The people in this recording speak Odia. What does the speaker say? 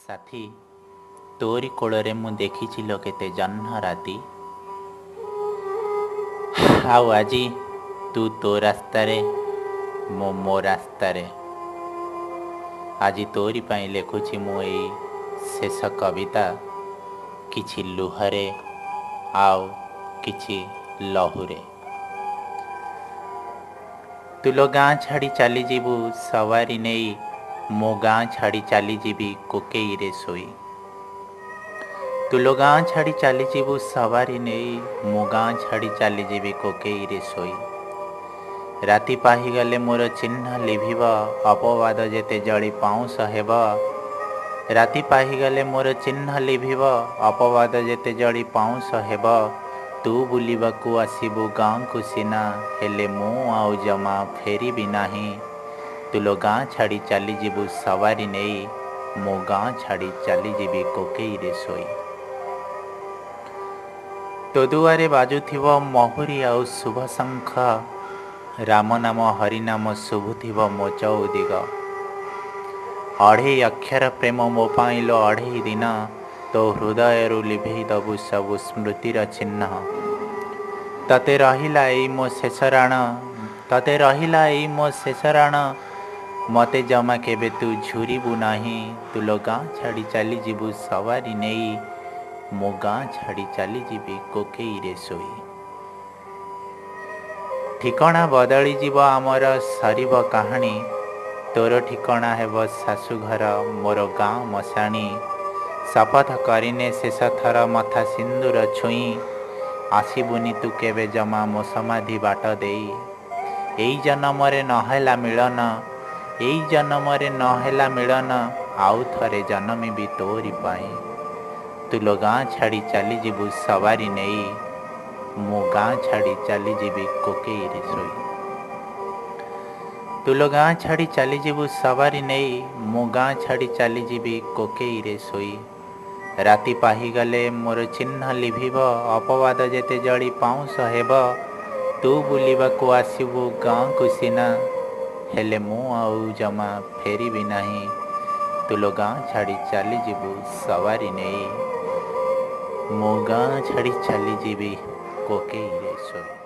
ସାଥୀ, ତୋରି କୋଳରେ ମୁଁ ଦେଖିଛି ଲୋ କେତେ ଜହ୍ନ ରାତି। ଆଉ ଆଜି ତୁ ତୋ ରାସ୍ତାରେ, ମୁଁ ମୋ ରାସ୍ତାରେ। ଆଜି ତୋରି ପାଇଁ ଲେଖୁଛି ମୁଁ ଏଇ ଶେଷ କବିତା, କିଛି ଲୁହରେ ଆଉ କିଛି ଲହୁରେ। ତୁ ଲୋ ଗାଁ ଛାଡ଼ି ଚାଲିଯିବୁ ସୱାରି ନେଇ, ମୁଁ ଗାଁ ଛାଡ଼ି ଚାଲିଯିବି କୋକେଇରେ ଶୋଇ। ତୁ ଲୋ ଗାଁ ଛାଡ଼ି ଚାଲିଯିବୁ ସୱାରି ନେଇ, ମୁଁ ଗାଁ ଛାଡ଼ି ଚାଲିଯିବି କୋକେଇରେ ଶୋଇ। ରାତି ପାହିଗଲେ ମୋର ଚିହ୍ନ ଲିଭିବ, ଅପବାଦ ଯେତେ ଜଳି ପାଉଁଶ ହେବ। ରାତି ପାହିଗଲେ ମୋର ଚିହ୍ନ ଲିଭିବ, ଅପବାଦ ଯେତେ ଜଳି ପାଉଁଶ ହେବ। ତୁ ବୁଲିବାକୁ ଆସିବୁ ଗାଁକୁ ସିନା, ହେଲେ ମୁଁ ଆଉ ଜମା ଫେରିବି ନାହିଁ। ତୁ ଲୋ ଗାଁ ଛାଡ଼ି ଚାଲିଯିବୁ ସୱାରି ନେଇ, ମୁଁ ଗାଁ ଛାଡ଼ି ଚାଲିଯିବି କୋକେଇରେ ଶୋଇ। ତୋ ଦୁଆରେ ବାଜୁଥିବ ମହୁରୀ ଆଉ ଶୁଭ ଶଙ୍ଖ, ରାମ ନାମ ହରିନାମ ଶୁଭୁଥିବ ମୋ ଚଉଦିଗ। ଅଢ଼େଇ ଅକ୍ଷର ପ୍ରେମ ମୋ ପାଇଁ ଲୋ ଅଢ଼େଇ ଦିନ, ତୋ ହୃଦୟରୁ ଲିଭେଇ ଦବୁ ସବୁ ସ୍ମୃତିର ଚିହ୍ନ। ତତେ ରହିଲା ଏଇ ମୋ ଶେଷ ରାଣ, ତତେ ରହିଲା ଏଇ ମୋ ଶେଷ ରାଣ, ମତେ ଜମା କେବେ ତୁ ଝୁରିବୁ ନାହିଁ। ତୁ ଲୋ ଗାଁ ଛାଡ଼ି ଚାଲିଯିବୁ ସୱାରି ନେଇ, ମୁଁ ଗାଁ ଛାଡ଼ି ଚାଲିଯିବି କୋକେଇରେ ଶୋଇ। ଠିକଣା ବଦଳିଯିବ ଆମର, ସରିବ କାହାଣୀ। ତୋର ଠିକଣା ହେବ ଶାଶୁଘର, ମୋର ଗାଁ ମଶାଣି। ଶପଥ କରିନେ ଶେଷ ଥର ମଥା ସିନ୍ଦୁର ଛୁଇଁ, ଆସିବୁନି ତୁ କେବେ ଜମା ମୋ ସମାଧି ବାଟ ଦେଇ। ଏଇ ଜନମରେ ନହେଲା ମିଳନ, ଏଇ ଜନମରେ ନହେଲା ମିଳନ, ଆଉ ଥରେ ଜନମିବି ତୋରି ପାଇଁ। ତୁ ଲୋ ଗାଁ ଛାଡ଼ି ଚାଲିଯିବୁ ସୱାରି ନେଇ, ମୁଁ ଗାଁ ଛାଡ଼ି ଚାଲିଯିବି କୋକେଇରେ ଶୋଇ। ତୁ ଲୋ ଗାଁ ଛାଡ଼ି ଚାଲିଯିବୁ ସୱାରି ନେଇ, ମୁଁ ଗାଁ ଛାଡ଼ି ଚାଲିଯିବି କୋକେଇରେ ଶୋଇ। ରାତି ପାହିଗଲେ ମୋର ଚିହ୍ନ ଲିଭିବ, ଅପବାଦ ଯେତେ ଜଳି ପାଉଁଶ ହେବ। ତୁ ବୁଲିବାକୁ ଆସିବୁ ଗାଁକୁ ସିନା, ହେଲେ ମୁଁ ଆଉ ଜମା ଫେରିବି ନାହିଁ। ତୁ ଲୋ ଗାଁ ଛାଡ଼ି ଚାଲିଯିବୁ ସୱାରି ନେଇ, ମୁଁ ଗାଁ ଛାଡ଼ି ଚାଲିଯିବି କୋକେଇରେ ଶୋଇ।